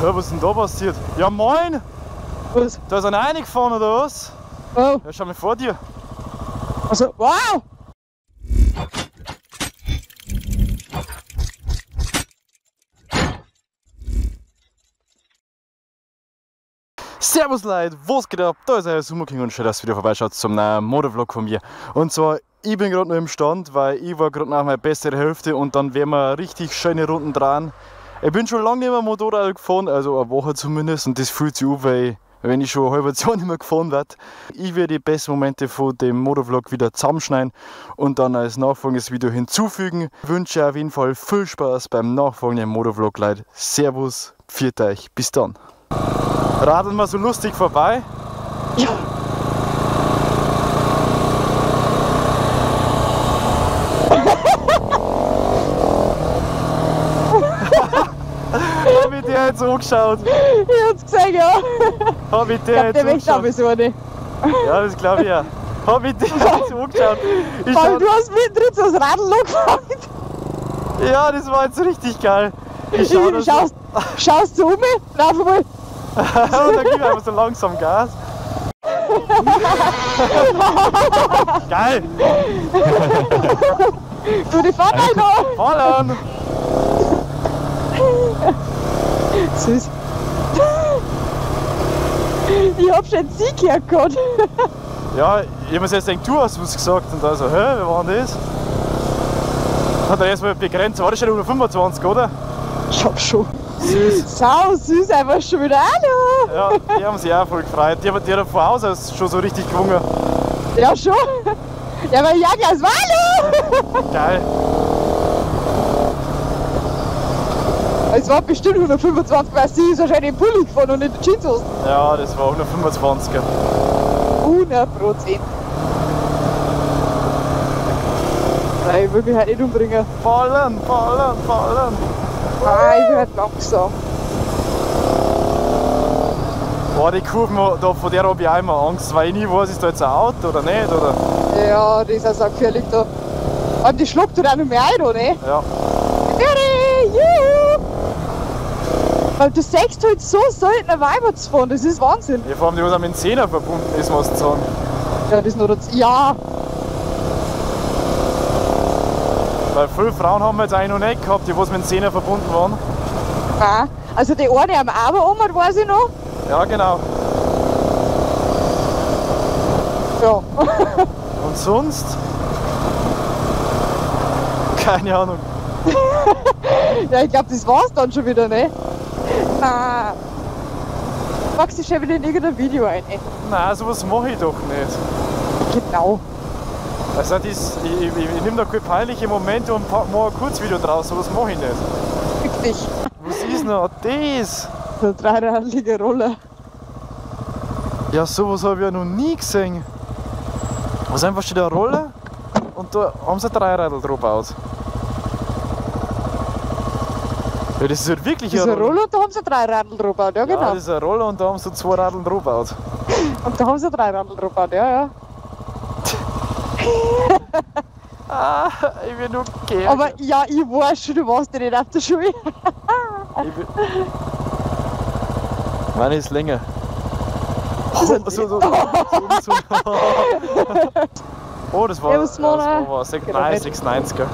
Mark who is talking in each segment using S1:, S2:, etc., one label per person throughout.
S1: Ja, was ist denn da passiert? Ja moin!
S2: Was?
S1: Da ist einer reingefahren oder was?
S2: Oh.
S1: Ja, schau mal vor dir.
S2: Also, wow!
S1: Servus Leute, was geht ab? Da ist euer Sumo King und schön, dass ihr wieder vorbeischaut zum neuen Motovlog von mir. Und zwar, ich bin gerade noch im Stand, weil ich war gerade nach meiner besseren Hälfte und dann werden wir richtig schöne Runden dran. Ich bin schon lange nicht mehr Motorrad gefahren, also eine Woche zumindest, und das fühlt sich an, weil wenn ich schon ein halbes Jahr nicht mehr gefahren werde. Ich werde die besten Momente von dem Motovlog wieder zusammenschneiden und dann als nachfolgendes Video hinzufügen. Ich wünsche auf jeden Fall viel Spaß beim nachfolgenden Motovlog, Leute. Servus, pfiat euch, bis dann. Radeln wir so lustig vorbei.
S2: Ja.
S1: Hab ich dir jetzt angeschaut?
S2: Ich hab's gesehen, ja.
S1: Hab ich dir jetzt
S2: der möchte
S1: angeschaut?
S2: auch so eine.
S1: Ja, das glaube ich ja. Hab ich dir jetzt angeschaut? Ich
S2: Weil du hast mittendrin so das Radl angefangen.
S1: Ja, das war jetzt richtig geil. Ich schau das
S2: schaust du um, lauf mal.
S1: Und dann gib ich einfach so langsam Gas. Geil!
S2: Du, die fahren halt noch!
S1: Fahren!
S2: Süß. Ich hab schon Sieg hergehabt.
S1: Ja, ich hab mir jetzt gedacht, du hast was gesagt. Und da so, hä, wer war denn das? Hat er erstmal begrenzt, war das schon 125, oder?
S2: Ich hab schon.
S1: Süß.
S2: Sau süß, einfach schon wieder. Hallo!
S1: Ja, die haben sich auch voll gefreut. Die haben von Haus aus schon so richtig gewungen.
S2: Ja, schon. Ja, aber ja, gleich hallo!
S1: Geil.
S2: Es war bestimmt 125, weil sie ist wahrscheinlich im Pulli gefahren und nicht in der Jeanshose.
S1: Ja, das war 125er.
S2: 100%. Nein, ich will mich halt nicht umbringen.
S1: Fallen, fallen, fallen.
S2: Nein, ich bin halt langsam.
S1: Boah, die Kurven, da, vor der habe ich auch immer Angst, weil ich nie weiß, ist da jetzt ein Auto oder nicht, oder?
S2: Ja, das ist auch so gefährlich da. Und die schluckt halt auch noch mehr ein, oder?
S1: Ja.
S2: Juhu! Weil du siehst halt so selten ein Weiber zu fahren, das ist Wahnsinn.
S1: Ja, vor allem die, was auch mit dem Zehner verbunden ist, muss ich sagen.
S2: Ja, das ist noch das. Ja!
S1: Weil viele Frauen haben wir jetzt eigentlich noch nicht gehabt, die was mit dem Zehner verbunden waren.
S2: Nein, also die eine am Aber um, weiß ich noch.
S1: Ja, genau.
S2: Ja.
S1: Und sonst? Keine Ahnung.
S2: Ja, ich glaube, das war's dann schon wieder, ne? Nein. Packst du schon wieder in irgendein Video ein? Ey.
S1: Nein, sowas mache ich doch nicht.
S2: Genau.
S1: Also das, ich nehme da keine peinliche Momente und mache ein Kurzvideo draus, sowas mache ich nicht.
S2: Wirklich.
S1: Was ist denn das?
S2: So eine dreiradlige Roller.
S1: Ja, sowas habe ich ja noch nie gesehen. Also einfach steht eine Rolle und da haben sie ein Dreiradl drauf gebaut. Ja, das ist halt wirklich
S2: das ist eine Rolle und da haben sie drei Radl drauf gebaut, ja genau.
S1: Ja, das ist eine Rolle und da haben sie zwei Radl drauf gebaut.
S2: Und da haben sie drei Radl drauf gebaut, ja, ja.
S1: Ah, ich bin nur geärgert.
S2: Aber ja, ich weiß schon, du warst ja nicht auf der Schule.
S1: Meine ist länger. Oh, so. Oh, das war,
S2: ja, das
S1: war 96er.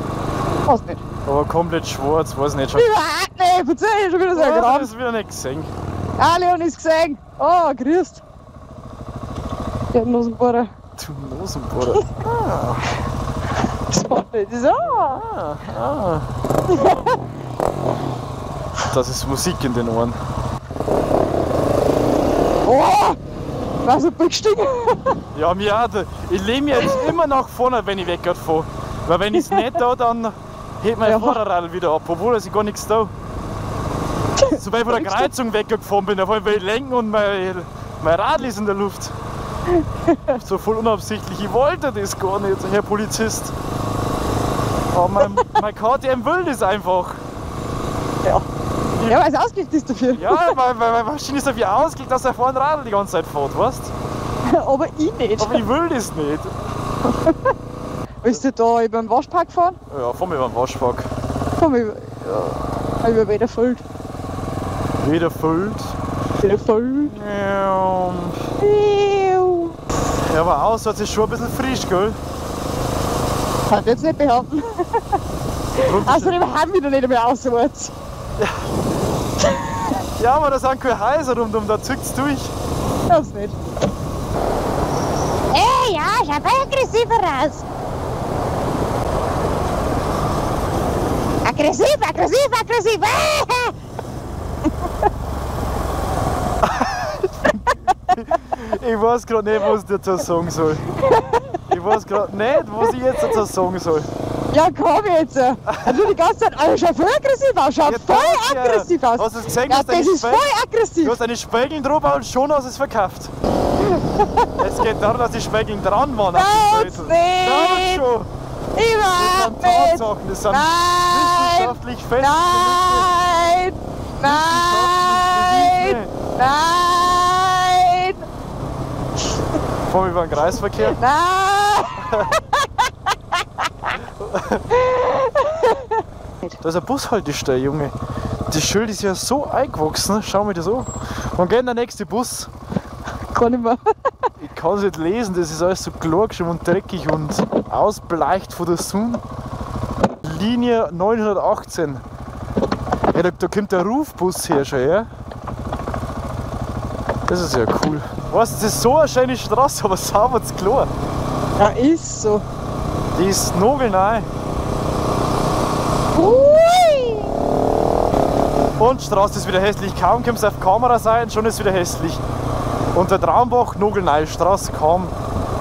S2: Weiß nicht.
S1: Aber komplett schwarz, weiß nicht schon.
S2: Überhaupt nicht, verzeih, schon wieder so ein Kram.
S1: Das ist wieder nicht gesehen.
S2: Ah, Leon ist gesehen. Oh, grüßt. Der Nosenbohrer.
S1: Du Nosenbohrer. Ah.
S2: Das war nicht so.
S1: Ah, ah. Das ist Musik in den Ohren.
S2: Oh! War so gestiegen.
S1: Ja, mir auch. Ich lehne mich jetzt immer nach vorne, wenn ich wegfahre. Weil wenn ich es nicht da, dann hebt mein Vorderrad wieder ab, obwohl ich gar nichts da. Sobald ich von der Kreuzung weggefahren bin, auf einmal will ich lenken und mein Radl ist in der Luft. So voll unabsichtlich, ich wollte das gar nicht, Herr Polizist. Aber mein KTM will das einfach.
S2: Ja, ja, weil es ausgelegt ist dafür.
S1: Ja, weil meine Maschine ist dafür ausgelegt, dass er vorne Radl die ganze Zeit fährt, weißt du?
S2: Aber ich nicht.
S1: Aber ich will das nicht.
S2: Willst du da über den Waschpark fahren?
S1: Ja, fahr mal über den Waschpark.
S2: Fahr mal über, ja, über Wederfeld.
S1: Wieder füllt.
S2: Wieder füllt.
S1: Ja, aber auswärts ist schon ein bisschen frisch, gell?
S2: Kann ich jetzt nicht behaupten. Außerdem haben wir noch nicht mehr auswärts.
S1: Ja. Ja, aber da sind keine Häuser rundum, da zückt's durch.
S2: Das nicht. Ey, ja, schau voll aggressiv raus. Aggressiv, aggressiv, aggressiv.
S1: Ich weiß gerade nicht, was ich dazu sagen soll. Ich weiß gerade nicht, was ich jetzt dazu sagen soll.
S2: Ja, komm jetzt! Du die ganze Zeit, also schau voll aggressiv aus, schau
S1: ja,
S2: voll aggressiv aus!
S1: Hast du gesehen,
S2: ja, das ist voll aggressiv!
S1: Du hast eine Spiegeln drüber und schon hast du es verkauft. Es geht darum, dass die Spiegeln dran waren.
S2: Nein, nicht!
S1: Nein, schon!
S2: Überhaupt
S1: Das sind
S2: nicht!
S1: Tatsachen, das sind
S2: nein.
S1: Wissenschaftlich festgelegte.
S2: Nein! Nein! Nein!
S1: Fahren wir über den Kreisverkehr?
S2: Nein!
S1: Da ist eine Bushaltestelle, Junge. Das Schild ist ja so eingewachsen. Schau mir das an. Wann geht denn der nächste Bus?
S2: Kann ich mehr.
S1: Ich kann es nicht lesen, das ist alles so klar geschrieben und dreckig und ausbleicht von der Sonne. Linie 918. Ja, da kommt der Rufbus her schon, ja? Das ist ja cool. Weißt du, das ist so eine schöne Straße, aber sauber zu klar.
S2: Ja, ist so.
S1: Die ist nagelneu.
S2: Ui!
S1: Und die Straße ist wieder hässlich. Kaum kommst du auf Kameraseite, schon ist es wieder hässlich. Und der Traunbach, nagelneu, Straße kaum.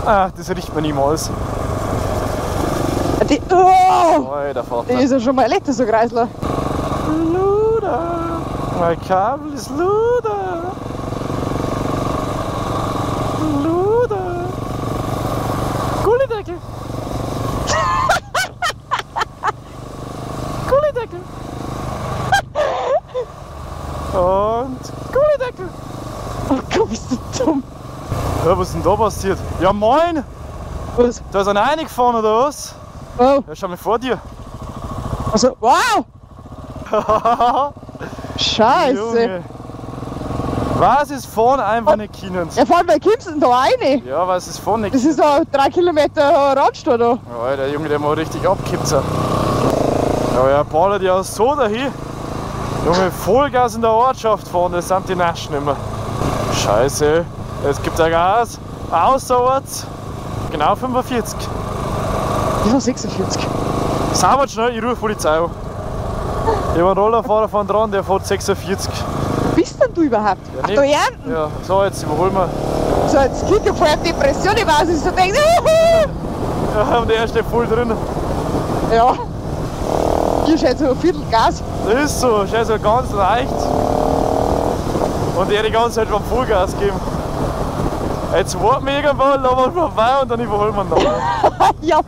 S1: Ah, das riecht man niemals.
S2: Die, oh,
S1: Alter Vater.
S2: Die ist ja schon mal elektro so Kreisler.
S1: Luder, mein Kabel ist Luder. Luder. Gullideckel. Gullideckel. Und Gullideckel.
S2: Oh Gott, bist du dumm.
S1: Ja, was ist denn da passiert? Ja moin!
S2: Was?
S1: Da ist einer reingefahren oder was?
S2: Oh.
S1: Ja, schau mal vor dir.
S2: Also, wow! Scheiße!
S1: Junge. Was ist vorne einfach nicht können?
S2: Ja, vor allem, weil kommst du denn da rein?
S1: Ja, was ist vorne nicht
S2: Das ist da 3 Kilometer Radstand da.
S1: Ja, der Junge, der mal richtig abkippt. Ja, er ballert ja so dahin. Junge, Vollgas in der Ortschaft fahren, das sind die Naschen immer. Scheiße, jetzt gibt er Gas. Außerorts, genau 45.
S2: Ich war 46.
S1: Sauber schnell, ich rufe Polizei an. Ich habe einen Rollerfahrer von dran, der fährt 46.
S2: Wo bist denn du überhaupt?
S1: Ja,
S2: Ach, da hinten?
S1: Ja, so, jetzt überholen wir.
S2: So, jetzt kriegt er voll Depression, ich weiß nicht, so denkt,
S1: Ja, und er steht voll drin.
S2: Ja. Hier scheint so ein Viertel Gas.
S1: Das ist so, scheint so ganz leicht. Und er die ganze Zeit beim Vollgas geben. Jetzt warten wir irgendwann, laufen wir vorbei und dann überholen wir ihn noch.
S2: Ja.